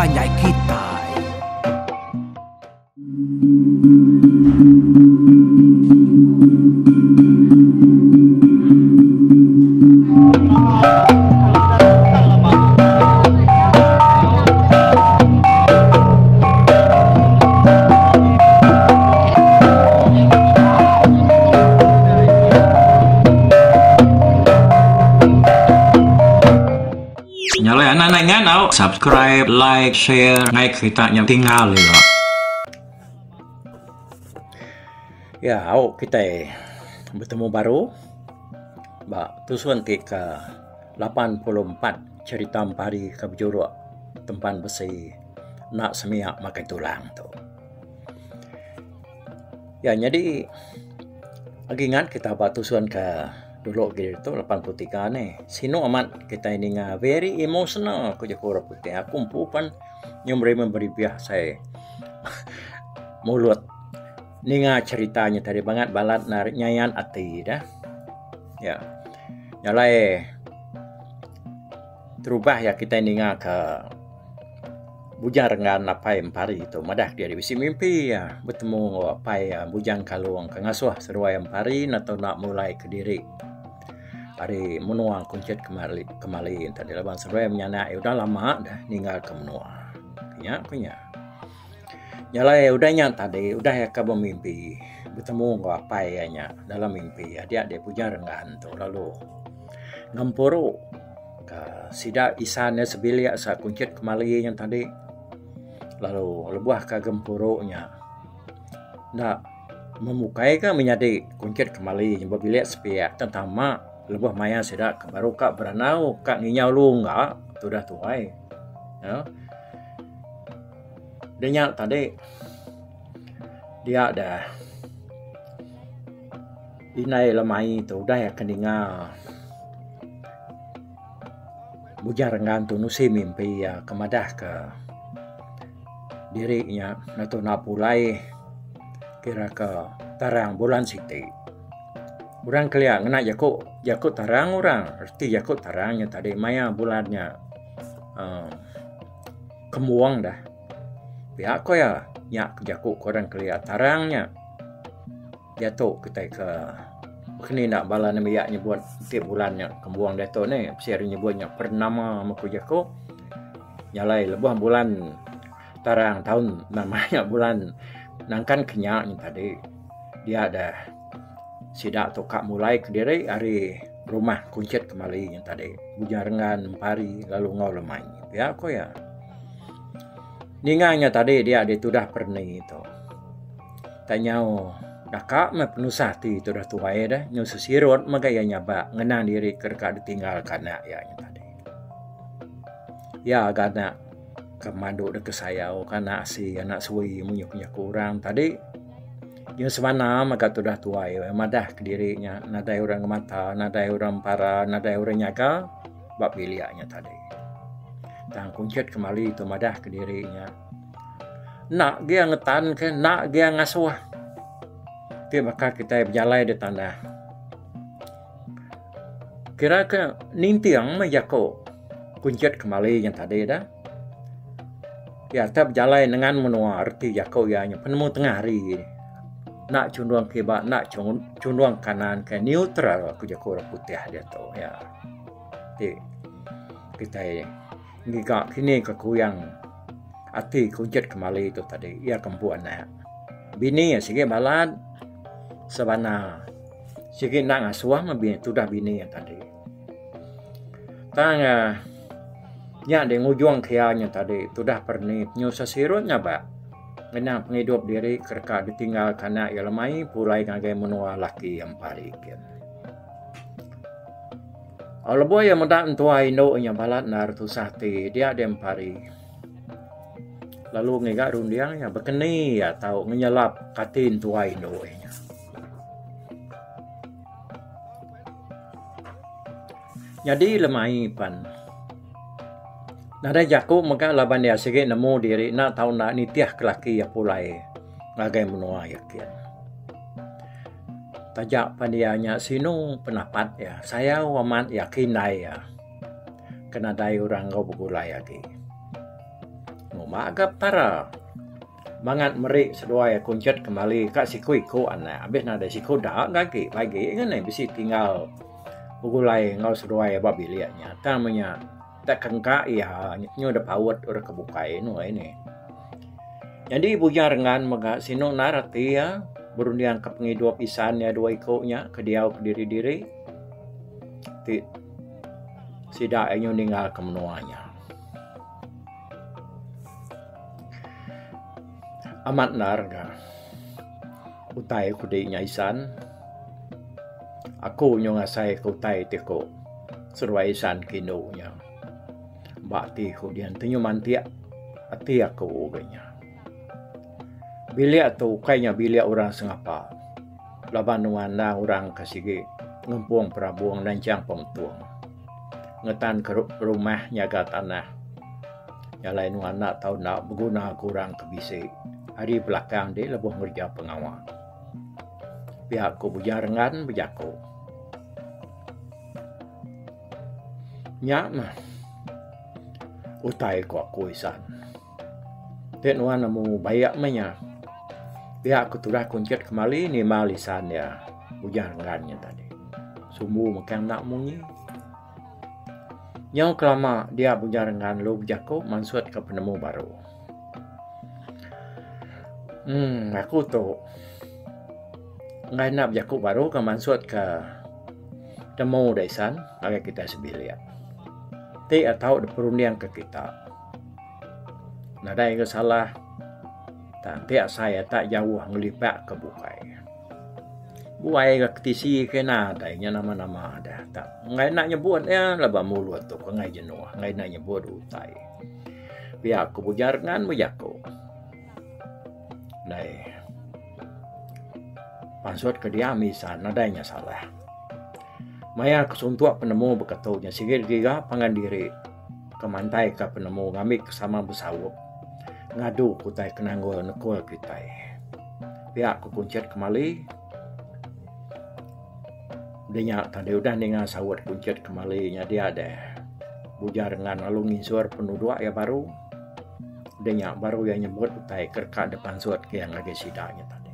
panjai kitai. Nya alai anak anak ingat tau subscribe, like, share ngai kerita nya tinggal ila. Ya au kitai betemu baru ba tusun ti ke 84 cherita empari ke bejuruk tempan besi enda semia makai tulang tu. Ya nyadi agi ngat kita ba tusun ke dulu agi tu 83 nih sinu amat kitai ninga very emotional ku jaku orang putih aku empu pan nyau meri meribih asai mulut ninga cherita nya tadi bangat balat ne nyayan ati deh. Ya nya alai terubah iya kitai ninga ka Bujang Renggan apai Empari tu madah diri bisi mimpi iya betemu enggau apai iya Bujang Kalong ke ngasuh seduai Empari ne tau enda mulai kediri ari menua Kunchit Kemali Kemali tadi laban seduai menyanak iya udah lama dah ninggal ke menua. Nya ku nya. Nya alai udah nya tadi udah iya ke bemimpi betemu enggau apai iya nya dalam mimpi iya dia deh Bujang Renggan tu lalu ngempuru ka sida isan iya sebilik sa kunchit kemali nya tadi lalu lebuh ka gempuru nya enda memukai ka menyadi kunchit kemali nya bebilik sepiak tang tama lebuh maya sida ke baru ka berandau ka nginyau lungga tudah tuai uhh da nya tadi dia da indai lemai tu udah iya ke ninga. Bujang Renggan tu nusi mimpi iya ke madah ke diri nya netu enda pulai kira ke tarang bulan siti. Orang kelia ngena jaku jaku tarang orang reti jaku tarang nya tadi maya bulan nya uhh kembung dah. Pia ko iya nya jaku ko orang kelia tarang nya. Diatu kitai ke keni enda bala nembiak nyebut enti bulan nya kembung diatu neh bisi ari nyebut nya pernama meh ku jaku. Nya alai lebuh bulan tarang taun nama nya bulan nangkan ke nya tadi dia deh sida tu ka mulai kediri ari rumah Kunchit Kemali nya tadi Bujang Renggan Empari lalu enggau Lemai pia ku iya. Ninga nya tadi dia ditudah pereni tu. Tak nyau naka meh penusah ti tudah tuai deh nyau sesirut mega iya nyabak ngenang diri ke deka ditinggal ka anak iya nya tadi. Iya ga anak ke mandu deka sayau ka anak asi anak sui munyi ku jaku orang tadi. Nyau sebana mega tudah tuai madah kediri nya nadai orang ngemata nadai orang empara nadai orang nyaga ba bilik nya tadi. Tang kunchit kemali tu madah kediri nya. Enda gia ngetan ke enda gia ngasuh ti baka kitai bejalai da tanah. Kira ke ninting meh jaku kunchit kemali nya tadi dah. Iya te bejalai dengan menua reti jaku iya nya penemu tengah hari enda chundung kiba enda chundung kanan ke neutral ku jaku orang putih diatu iya. Ti kitai ngiga kini ke kuyang. Ati Kunchit Kemali tu tadi iya ke empu anak. Bini iya sigi balat sebana sigi enda ngasuh meh bini tudah bini iya tadi. Tang iya nya deh ngujung ke iya nya tadi tudah perni penyusah sirut nya ba ngenang pengidup diri ke deka ditinggal ke anak iya lemai pulai ngagai menua laki iya empari gin. Lebuh iya meda entua indu nya balat endar tusah ati dia deh empari. Lalu ngiga runding iya bekeni iya tau ngenyelap ati entua indu iya nya. Nyadi lemai pan nadai jaku mega laban iya sigi nemu diri enda tau enda nitih ke laki iya pulai ngagai menua iya kin. Taja pan iya nya sinu penapat iya sayau amat iya ke indai iya ke nadai orang enggau begulai agi. Sumba ga Petara. Bangat meri seduai Kunchit kemali ka siku-iku anak abis nadai siku da ga agi bagi ga neh bisi tinggal begulai enggau seduai ba bilik nya. Tang meh nya tak kengka iya nyu da paut orang ke bukai nuai nih. Nyadi Bujang Rengan mega sinu endar ati iya berunding ka pengidup isan iya dua iku nya ke diau kediri-diri ti sida iya nyu ninggal ke menua nya. Amat endar ga utai kudi nya isan aku nyu ngasai ke utai ti ku seduai isan ke indu nya. Ba ati ku dian ti nyu mantik ati aku ga nya. Bilik tu ukai nya bilik orang sengapa laban nuan endang orang ke sigi ngempung perabung nanchang pemetung ngetan ke rumah nyaga tanah. Nya alai nuan enda tau enda beguna ke orang ke bisi ari belakang ti lebuh ngereja pengawa. Pia ku Bujang Renggan bejaku. Nya mah utai ku aku isan. Ti nuan nemu bayak meh nya. Pia ku tudah kunchit kemali nimbal isan iya ujang renggan nya tadi. Sumbu mekang enda munyi. Nyau kelama dia bujang renggan lalu bejaku mansut ka penemu baru. Uhh aku tu enggai enda bejaku baru ka mansut ka. Temu da isan ngagai kitai sebilik. Ti atau da perunding ke kita. Nadai ga salah tang ti asai ata jauh ngelipak ke bukai. Buai ga ketisi ke nadai nya nama nama dah tak enggai enda nyebut iya laban mulut tu enggai jenuh enggai enda nyebut utai. Pia ku ujar ngan bejaku. Ndai pansut ke diam isan nadai nya salah. Maya ke suntuk penemu beketu nya sigi digiga pangan diri ke mantai ka penemu ngambi ke sama besaup ngadu ke utai ke nanggul nekul kitai. Pia ku Kunchit Kemali dinya tadi udah ninga saut Kunchit Kemali nya dia deh Bujang Rengan lalu nginsur penuduk iya baru. Udah nya baru iya nyebut utai ke deka dipansut ke iya ngagai sida nya tadi.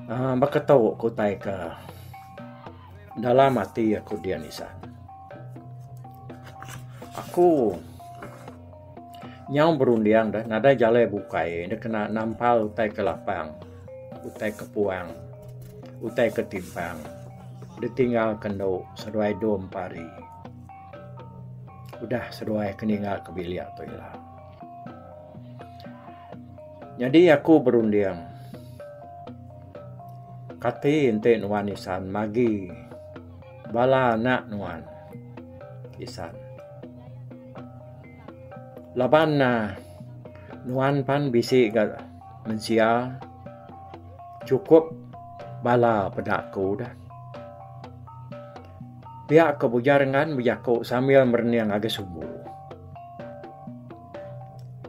uhh Baka tu ku utai ke dalam ati aku dian isan. Aku nyau berunding deh nadai jalai bukai dikena nampal utai ke lapang, utai ke puang, utai ke timpang ditinggal ke endo seduai dom pari. Udah seduai ke ninggal ke bilik tu ila. Nyadi aku berunding kati enti nuan isan magi bala anak nuan isan. Laban ne nuan pan bisi ga mensia chukup bala peda aku dah. Pia ke Bujang Rengan bejaku sambil merening ngagai sumbu.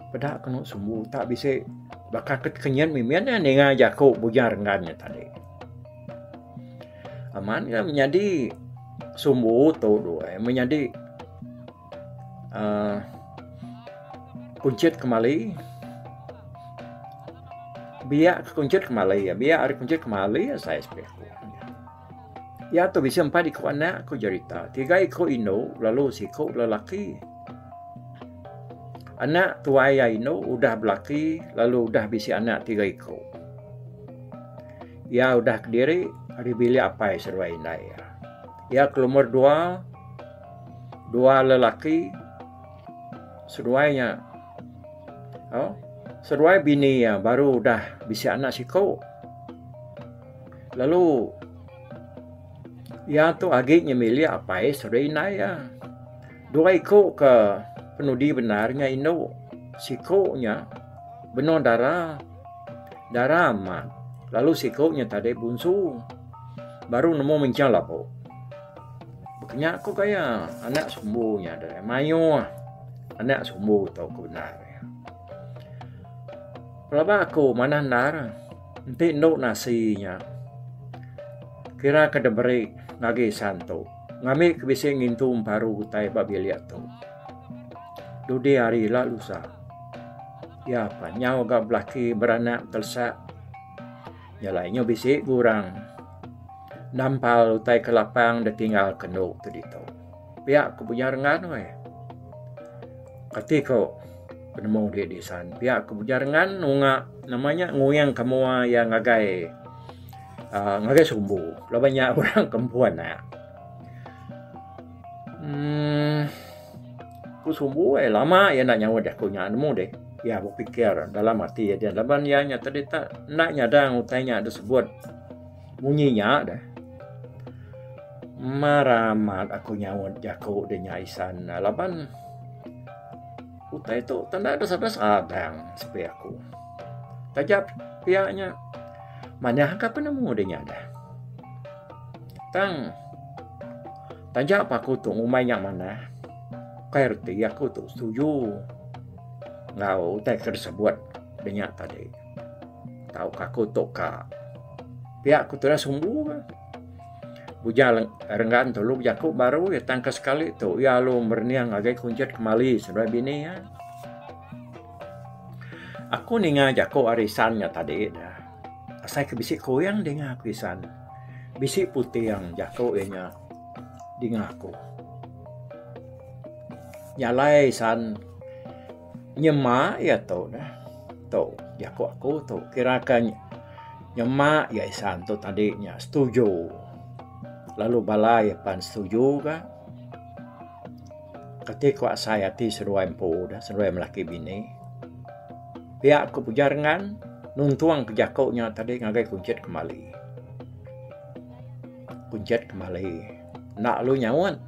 Peda kenu sumbu tak bisi baka ke tekenyit mimit nya ninga jaku Bujang Renggan nya tadi. Amat ga menyadi sumbu tu dua menyadi uhh kunchit kemali biak ke kunchit kemali biak ari kunchit kemali asai spi aku. Iya tu bisi empat iku anak ku jerita. Tiga iku indu lalu siku lelaki. Anak tuai iya indu udah belaki lalu udah bisi anak tiga iku. Iya udah kediri ari bilik apai seduai indai iya. Iya ke lumur dua, dua lelaki seduai nya au seduai bini iya baru udah bisi anak siku. Lalu iya tu agi nyemilik apai seduai indai iya. Dua iku ke penudi bendar nya indu. Siku nya benung dara, dara amat lalu siku nya tadi bunsu baru nemu menchang labu. Baka nya ku gaya anak sumbu nya deh mayuh anak sumbu tu ke bendar. Pelaba aku manah endar. Enti endu nasi nya kira ke diberi ngagai isan tu ngambi ke bisi ngintu emparu utai ba bilik tu. Dudi hari ila lusa. Iya pan nyau ga belaki beranak telesak. Nya alai nyu bisi ga orang nampal utai ke lapang da tinggal ke endu tu ditu. Pia ku Bujang Renggan weh. Kati ko penemu diri disan pia ku Bujang Renggan nunga nama nya nguing ka mua iya ngagai uhh ngagai sumbu laban nya orang ke empu anak. Uhh ku sumbu eh lama iya enda nyaut jaku nya nemu deh iya bepikir dalam ati iya laban iya nya tadi tak enda nyadang utai nya disebut munyi nya deh. Mar amat aku nyaut jaku da nya isan laban utai tu tanda da sada sadang sepi aku. Taja pia nya manah ka penemu da nya dah. Tang taja pa aku tu ngumbai nya manah kai reti aku tu setuju enggau utai ke disebut da nya tadi tauka aku tu ka pia ku tudah sumbu. Bujang Renggan tu lalu bejaku baru iya tang ke sekali tu iya lalu merening ngagai Kunchit Kemali seduai bini iya. Aku ninga jaku ari isan nya tadi da asai ke bisi kuing dinga aku isan. Bisi puting jaku iya nya dinga aku. Nya alai isan nyema iya tu dah. Tu jaku aku tu kira ka nyema iya isan tu tadi nya setuju lalu bala iya pan setuju ka. Kati ku asai ati seduai empu da seduai melaki bini. Pia ku puja rengan nuntung ke jaku nya tadi ngagai Kunchit Kemali. Kunchit Kemali enda lalu nyaut.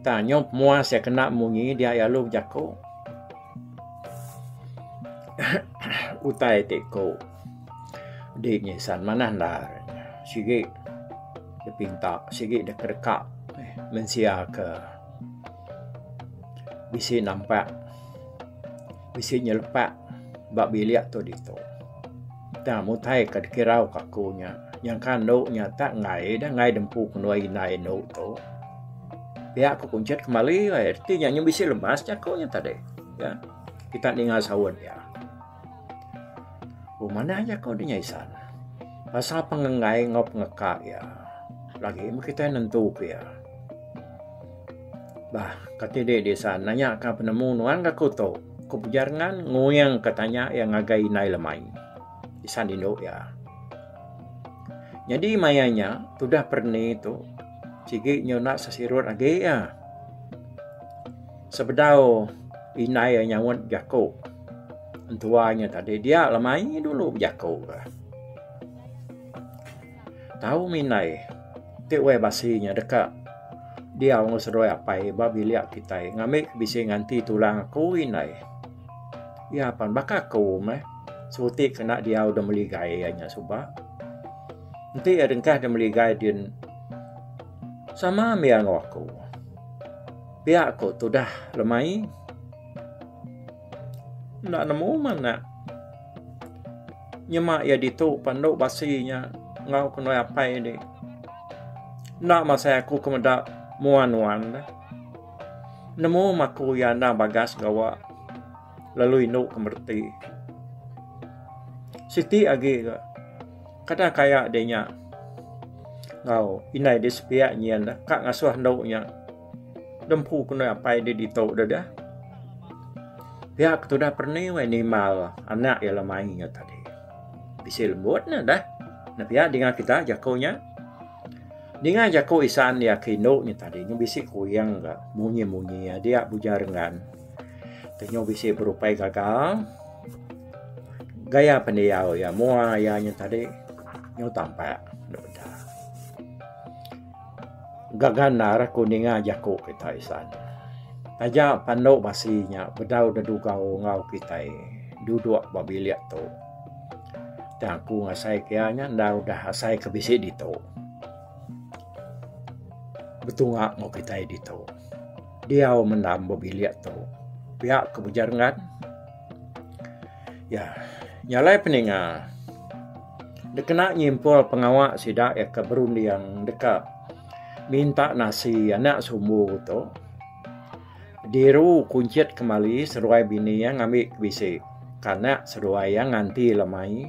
Tang nyau pemuas iya kena munyi dia iya lalu bejaku. Utai ti ku di nyisan manah endar sigi dipinta sigi dikereka mensia ke bisi nampak bisi nyelepak ba bilik tu ditu. Tang utai ke dikirau ka aku nya nyangka endo nya tak enggai da enggai dempu kenduai indai endo tu. Pia ku Kunchit kemali ai reti nya nyau bisi lemas jaku nya tadi ya kita ninga saut iya. Oh manah jaku nya isan pasal pengenggai enggau pengeka iya lagi meh kitai nentu ke iya. Bah kati dih isan nanya ka penemu nuan ga ku tu ku Pujar ngan nguing ka tanya iya ngagai indai lemai isan indu iya. Nyadi maya nya tudah pereni tu sigi nyu enda sesirut agi iya. Sebedau indai iya nyaut jaku entua nya tadi dia lemai dulu bejaku ka. Tau mih indai ti wai basi nya deka diau enggau seduai apai ba bilik kitai ngambi bisi nganti tulang aku indai. Iya pan baka aku meh seruti kena diau da meligai iya nya suba. Enti iya dengkah da meligai din sama mih iya enggau aku. Pia ku tudah lemai enda nemu meh anak. Nyema iya ditu pandu basi nya enggau ke nuai apai di. Enda masai aku ke meda mua nuan deh. Nemu meh aku iya endang bagas gawa lalu indu ke mereti. Siti agi ga kada kaya deh nya enggau indai deh sepiak nyin ka ngasuh endo nya dempu ke ndai apai deh ditu deh deh. Pia ke tudah perni weh nimbal anak iya lemai nya tadi. Bisi lembut ne deh. Ne pia dinga kita jaku nya. Ninga jaku isan iya ke indu nya tadi nyu bisi kuyang ga munyi munyi dia Bujang Renggan. Te nyu bisi berupai gaga gaya pendiau iya mua iya nya tadi nyu tampak ne peda. Gaga endar aku ninga jaku kita isan. Taja pandu basi nya bedau dedugau enggau kitai duduk ba bilik tu. Tang aku ngasai ke iya nya enda udah asai ke bisi ditu. Betunga enggau kitai ditu. Diau mendam ba bilik tu. Pia ke Bujang Renggan. Ya, nya alai peninga dikena nyimpul pengawa sida iya ke berunding deka minta nasi anak sumbu tu. Diru Kunchit Kemali seduai bini iya ngambi ke bisi kanak seduai iya nganti lemai.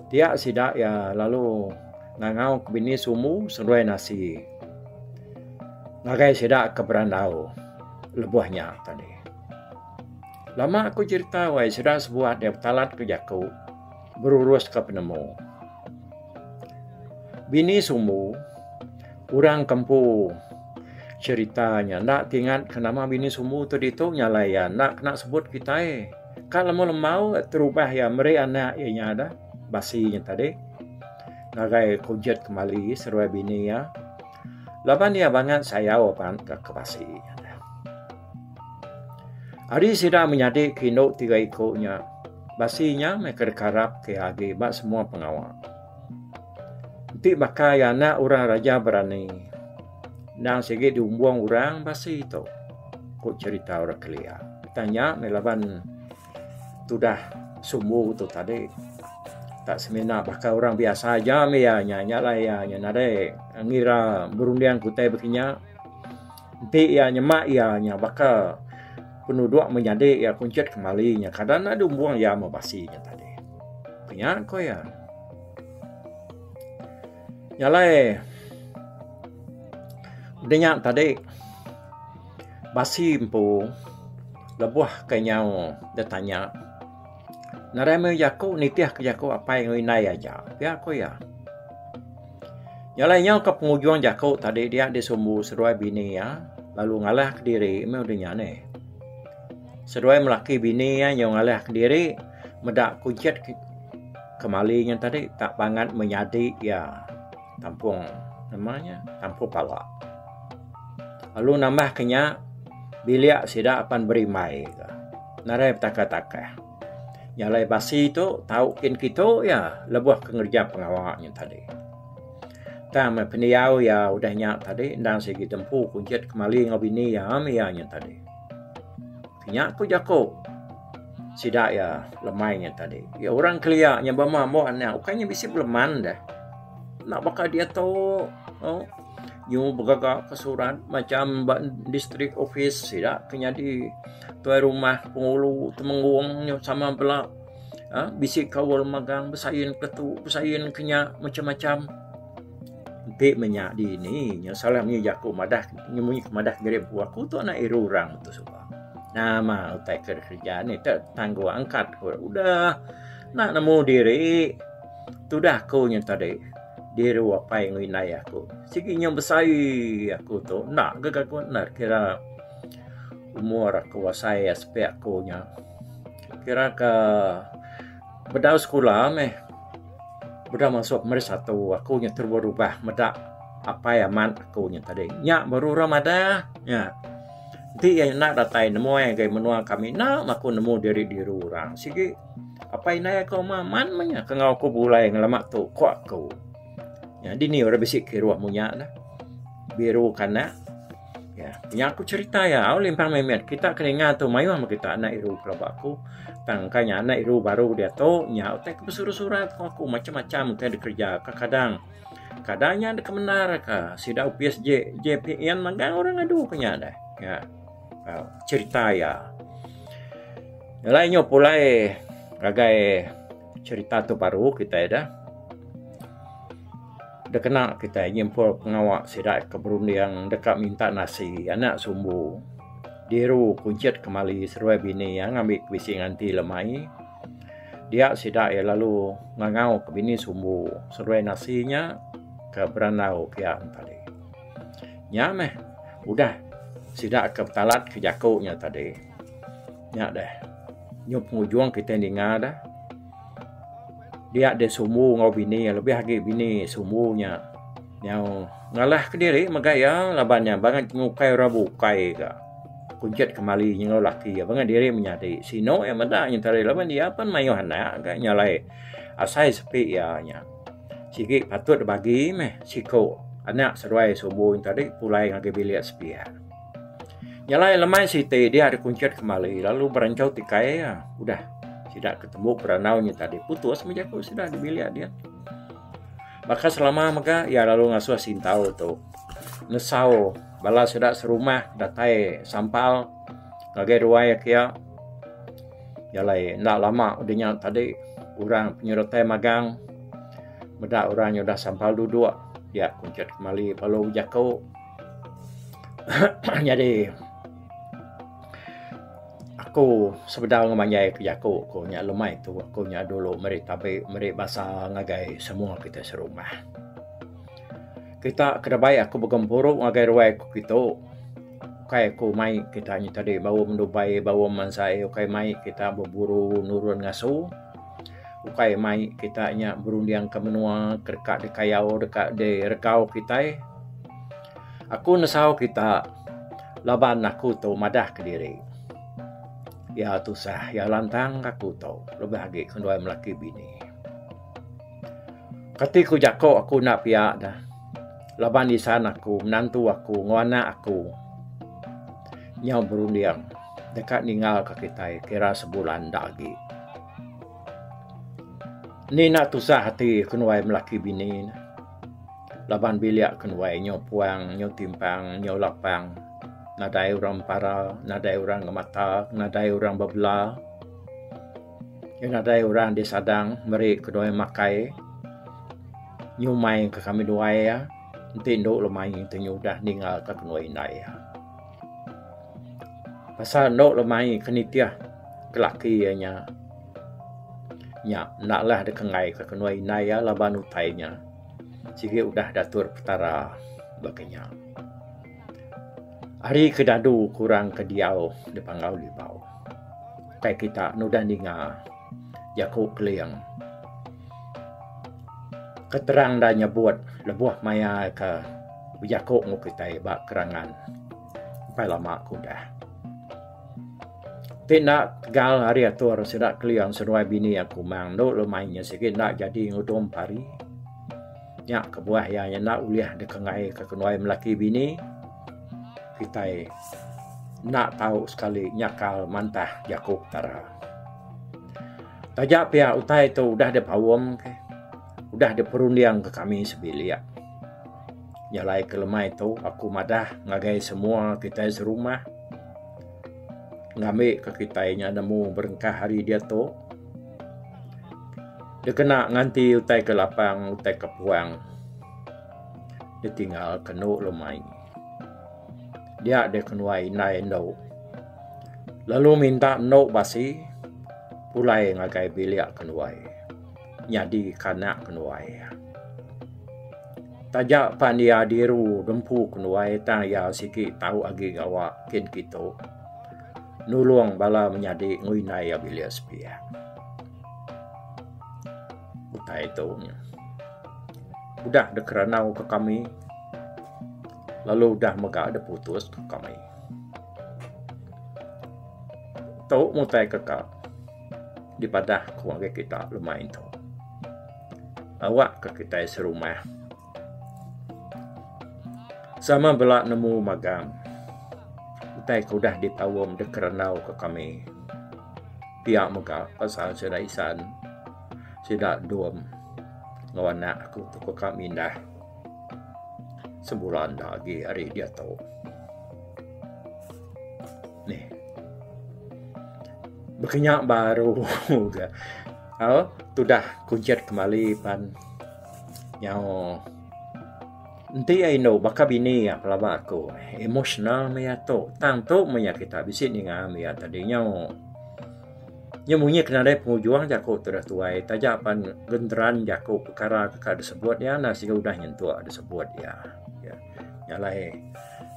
Dia sida iya lalu ngangau ke bini Sumbu seduai Nasi ngagai sida ke berandau lebuh nya tadi. Lama ku cherita wai sida sebuat iya betalat ke jaku berurus ke penemu. Bini Sumbu orang ke empu cherita nya enda tingat ke nama bini Sumbu tu ditu nya alai iya enda kena sebut kitai. Ka lemu lembau terubah iya meri anak iya nya dah basi nya tadi ngagai Kujet Kemali seduai bini iya laban iya bangat sayau apan ka ke basi nya dah. Ari sida menyadi ke indu tiga iku nya, basi nya meh ke dikarap ke iya agi ba semua pengawa. Enti baka iya anak orang raja berani, endang sigi diumbung orang basi tu, ku cherita orang kelia. Tang nya meh laban tudah sumbu tu tadi tak semina baka orang biasa aja meh iya nya. Nya alai iya nya nadai ngira berunding ke utai baka nya. Enti iya nyema iya nya baka penuduk menyadi iya kunchit kemali nya kada enda diumbung iya meh basi nya tadi. Nya ku iya. Nya alai udah nya tadi basi empu lebuh ke nyau ditanya nadai meh jaku nitih ke jaku apai enggau indai aja pia ku iya. Nya alai nyau ke pengujung jaku tadi dia disumbu seduai bini iya lalu ngalah kediri meh udah nya neh. Seduai melaki bini iya nyau ngalah kediri meda kunchit kemali nya tadi tak bangat menyadi iya tampung nama nya tampung pala. Lalu nambah ke nya bilik sida apan berimbai ka nadai betakah-takah. Nya alai basi tu tau kin kitu iya lebuh ke ngereja pengawa nya tadi. Tang meh pendiau iya udah nya tadi endang sigi tempu kunchit kemali enggau bini iya meh iya nya tadi. Nya ku jaku sida iya lemai nya tadi. Iya orang kelia nya bema ambo anak ukai nya bisi beleman deh. Enda baka diatu oh nyu begaga ke surat macam ba district office sida ke nyadi tuai rumah pengulu temenggung nyu sama bela uhh bisi kaul magang besain ke tu besain ke nya macam macam. Enti meh nya dini nya salah munyi jaku madah munyi ke madah diri empu aku tu anak iru orang tu suba. Nama utai ke dikereja ni te tangguh angkat ku udah enda nemu diri tudah aku nya tadi diru apai enggau indai aku. Sigi nyau besai aku tu enda ga aku enda kira umur aku asai aspek aku nya kira ka bedau sekula meh bedau masuk primary satu aku nya terubah meda apai amat aku nya tadi. Nya baru orang madah nya. Enti iya enda datai nemuai ngagai menua kami enda meh aku nemu diri diru orang. Sigi apai indai aku amat amat meh nya ke enggau aku begulai ngelama tu ku aku. Nyadi ni orang bisi kiruh munya ne biru kanak. Ya, nya aku cherita iya au limpang mimit kita ke ninga tu mayuh meh kita anak iru pelaba aku. Tang engka nya anak iru baru diatu nya utai ke besurat-surat ku aku macam-macam utai dikereja kadang. Kadang nya deka mendar ka sida opis J JPN magang orang ngadu ke nya deh. Ya. Cherita iya. Alai nyu pulai ngagai cherita tu baru kitai dah. Dikena kitai nyimpul pengawa sida ke berunding deka minta nasi anak sumbu diru kunchit kemali seduai bini iya ngambi ke bisi nganti lemai. Dia sida iya lalu ngangau ke bini sumbu seduai nasi nya ke berandau pia tadi. Nya meh udah sida ke betalat ke jaku nya tadi. Nya deh nyau pengujung kitai ninga deh. Dia deh sumbu enggau bini iya lebih agi bini sumbu nya nyau ngalah kediri mega iya laban iya bangat nyukai orang bukai ga. Kunchit kemali enggau laki iya bangat diri menyadi sinu iya meda nya tadi laban iya pan mayuh anak ga nya alai asai sepi iya nya. Sigi patut bagi meh siku anak seduai sumbu nya tadi pulai ngagai bilik sepiak. Nya alai lemai siti dia dikunchit kemali lalu beranchau tikai iya udah sida ke tembu berandau nya tadi putus meh jaku sida di bilik dia. Baka selama mega iya lalu ngasuh sintau tu nesau. Bala sida serumah datai sampal ngagai ruai kiya. Jalai enda lama udah nya tadi orang penyertai magang meda orang nya udah sampal duduk dia Kunchit Kemali lalu bejaku nyadi aku sebedau ngemanjai ke jaku ku nya lemai tu aku nya dulu meri tabi meri basa ngagai semua kita serumah. Kita ke dabai aku begempuru ngagai ruai ku kitu. Ukai aku mai kita nya tadi baum dubai baum mansai ukai mai kita beburu nurun ngasu. Ukai mai kita nya berunding ke menua ke deka dikayau deka diregau kitai. Aku nesau kita laban aku tu madah kediri. Iya tusah iya lantang aku tu lebih agi kenduai melaki bini. Kati ku jako aku enda pia da laban isan aku menantu aku enggau anak aku nyau berunding deka ninggal ka kitai kira sebulan enda agi. Ni enda tusah ati kenuai melaki bini ne laban bilik kenuai nyau puang nyau timpang nyau lapang nadai orang empara nadai orang ngemata nadai orang bebela. Iya nadai orang disadang meri keduai makai nyumai ke kami duai iya enti endu lemai ti nyudah ninga ka kenuai indai iya. Pasal endu lemai ke nitih ke laki iya nya, nya enda lah deka enggai ka kenuai indai iya laban utai nya sigi udah diatur petara baka nya. Ari ke dadu kurang ke diau di Panggau Libau. Ukai kita nudah ninga jaku Keling. Ke terang da nyebut lebuh maya ke bejaku enggau kitai ba kerangan empai lama ke udah. Ti enda tegal ari atur sida Keling seduai bini aku mang endo lemai nya sigi enda jadi ngudung pari. Nya kebuah iya enda ulih dikenggai ke kenuai melaki bini kitai enda tau sekali nyakal mantah jaku Petara. Taja pia utai tu udah dipaum ke udah diperunding ke kami sebilik. Nya alai ke lemai tu aku madah ngagai semua kitai serumah ngambi ke kitai nya nemu berengkah hari diatu. Dikena nganti utai ke lapang utai ke puang ditinggal ke enu lumai. Dia deh kenuai indai endo lalu minta endo basi pulai ngagai bilik kenuai nyadi ke anak kenuai. Taja pan iya diru dempu kenuai tang iya sigi tau agi gawa kin kitu. Nulung bala menyadi enggau indai iya bilik sepiak. Utai tu nya udah dikerandau ke kami lalu udah mega diputus ke kami. Tu meh utai ke ka dipadah ku ngagai kita lemai tu. Awak ke kitai serumah. Sama bela nemu magang utai ke udah ditaum dikerandau ke kami. Pia mega pasal sida isan sida dom enggau anak aku tu ka mindah sebulan da agi ari diatu. Nih. Baka nya baru ga tudah Kuchit kemali pan. Nyau enti iya indu baka bini iya pelaba aku emotional meh iya tu tang tu meh iya kita bisi ninga meh iya tadi nyau nyau munyi ke nadai pengujung jaku tu dah tuai taja pan genteran jaku pekara ke ka disebut iya enda siga udah nyentuk disebut iya. Nya alai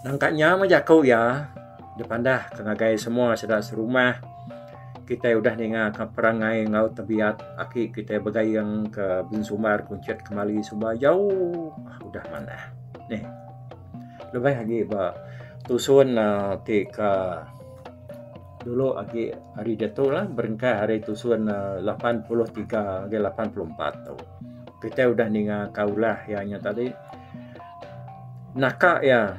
nangka nya meh jaku iya dipandah ke ngagai semua sida serumah. Kitai udah ninga ka perangai enggau tebiat aki kitai begaing ke bensumbar kunchit kemali suba jauh udah manah. Neh. Lebih agi ba tusun uhh ti ka dulu agi ari diatu lah berengkah ari tusun uhh 83 ngagai 84 tu. Kitai udah ninga ka ulah iya nya tadi naka iya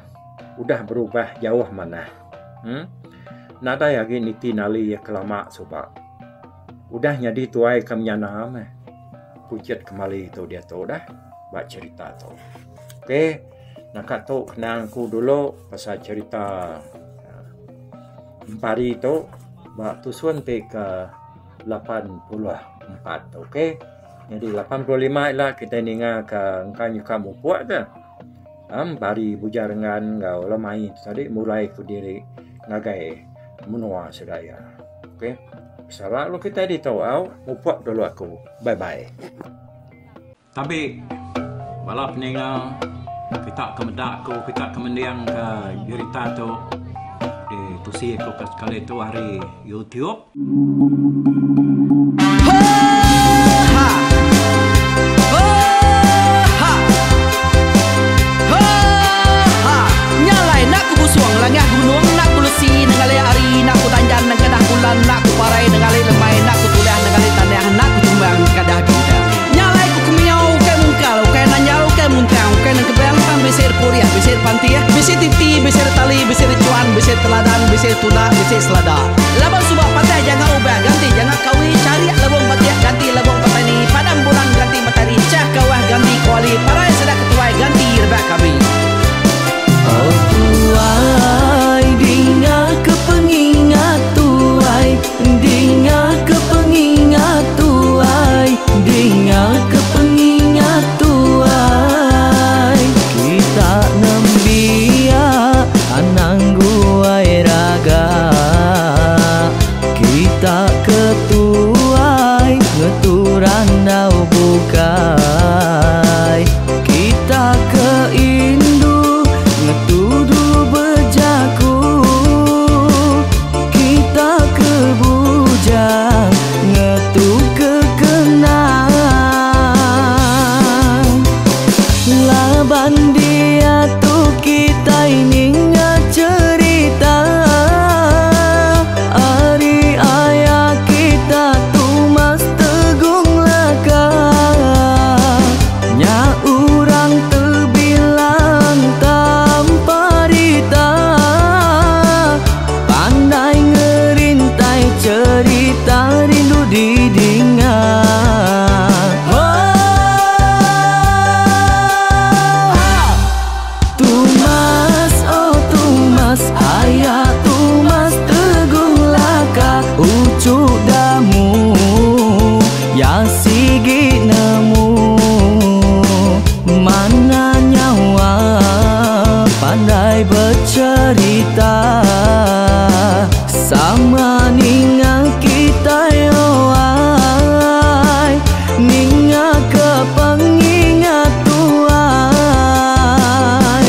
udah berubah jauh manah. uhh Nadai agi niti nali iya ke lama suba. Udah nyadi tuai ke menyana meh Kuchit Kemali tu diatu dah ba cherita tu. Ok. Naka tu kenang aku dulu pasal cherita Empari tu ba tusun ti ke 84 tu ok. Nyadi 85 ila kitai ninga ka engka nyuka mupuk ke. Empari Bujang Rengan enggau Lemai tu tadi mulai kediri ngagai menua sida iya. Ok. Pesara lalu kitai ditu au mupuk dulu aku. Bye bye. Tabi bala peninga kita ke meda aku kita ke mending ka jerita tu di tusi aku ke sekali tu ari YouTube. Nya alai ku kemiau ukai mungkal, ukai nanjal, ukai muntang, ukai nengkebang tang bisi repurih, bisi repantih, bisi titi, bisi retali, bisi rechuan, bisi teladan, bisi tunda, bisi selada. Laban suba patah janga ubah ganti janga kawi, charik lebung batik ganti lebung petani, padam bulan ganti matahari, chah kawah ganti kuali, parai sida ketuai ganti rebak kami. Oh tuai dinga ke pengingat tuai Dinga ke pengingat tuai Dinga ke pengingat tuai Kita nembiak anang guai raga Kita ke tuai ngetu randau bukai Kita ke indu ngetu dulu bejaku Kita ke bujang ngetu ke kenang Laban diatu kitai ninga cherita Ari aya kita Tumas Tegung Laka Nya urang tebilang tanpa rita Pandai ngerintai cherita rindu didinga Tumas oh Tumas aya Tumas Tegung Laka uchu damu ya sigi nemu Mana nyawa pandai becherita Sama ninga kitai oai Ninga ke pengingat tuai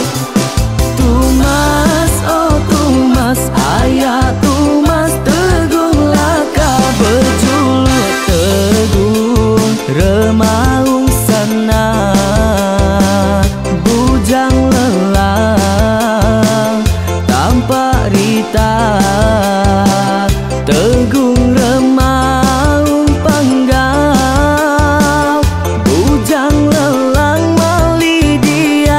Tumas oh Tumas aya Tumas Tegung Laka bejuluk Tegung Remaung Sana Bujang Lelang Tampak Rita Tegung Remaung Panggau Bujang Lelang Mali Diau.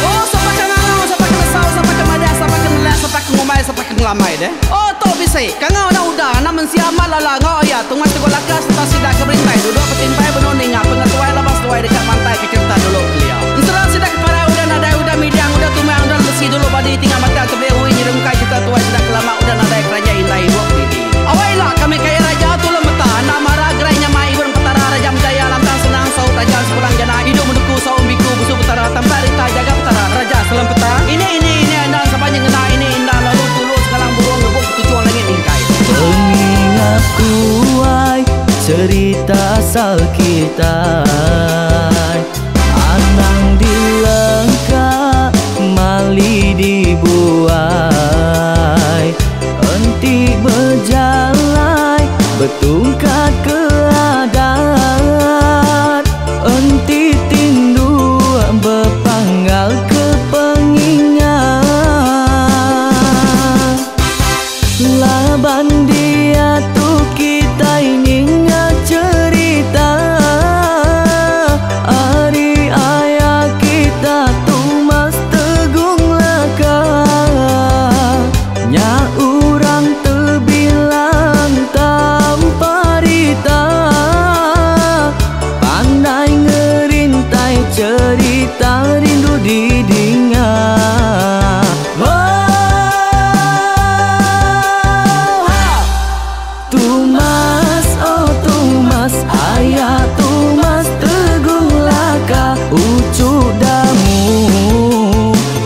Oh sapa ke ngangau sapa ke nesau sapa ke madah sapa ke nelak sapa ke ngumbai sapa ke ngelamai deh. Oh tu bisi kangau anak uda anak mensia amat lala enggau aya Tungai Teguh Laka sereta sida ke berintai duduk betimpai benung ninga pengetuai laban seduai deka mantai ke cherita dulu kelia. Ensera sida ke parai udah nadai udah midang udah tumang udah lemesi dulu badi tinggal matang tebing ui nyerungkai cherita tuai sida ke lama udah nadai keranjai indai ibuk didi. Awai ila kami kaya raja tulung meta enda mara gerai nyamai ibun petara raja menjaya lantang senang saut raja sepulang jana idup menuku saum biku busu petara tampak rita jaga petara raja selem peta ini ini ini enda sapa nyengena ini inda lalu tulu sekalang burung ngebuk ketuchung langit mingkai. Pengingat tuai cherita asal kitai Anang dilengka mali dibuai Enti bejalai betungkat ke adat Enti tindu bepanggal ke pengingat Laban diatu kitai ninga cherita.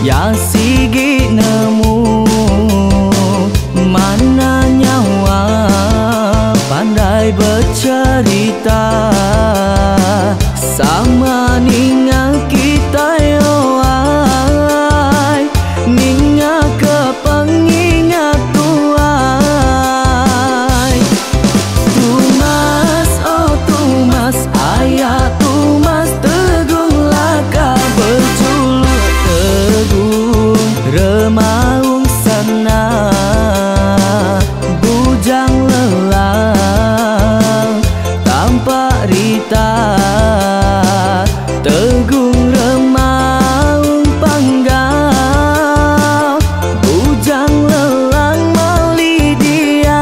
Ya sigi nemu Mana nyawa pandai becerita Sama ninga kitai oh ai Ninga ke pengingat tuai Tumas oh tumas aya tumas Tegung laka bejuluk tegung Remaung sana Bujang lelang tampak rita Tegung remaung panggau Bujang lelang mali diau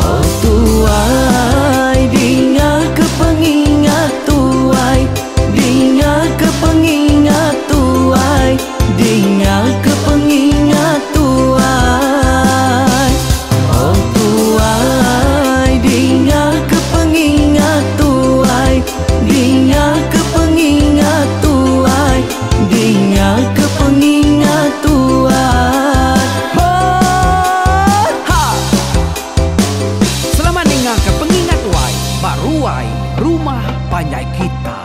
Oh tuai dinga ke pengingat tuai Dinga ke pengingat tuai Dinga ke pengingat tuai Oh tuai dinga ke pengingat tuai Dinga ke pengingat tuai Dinga ke pengingat tuai Ho ha Selamat ninga ke pengingat tuai ba ruai rumah panjai kita.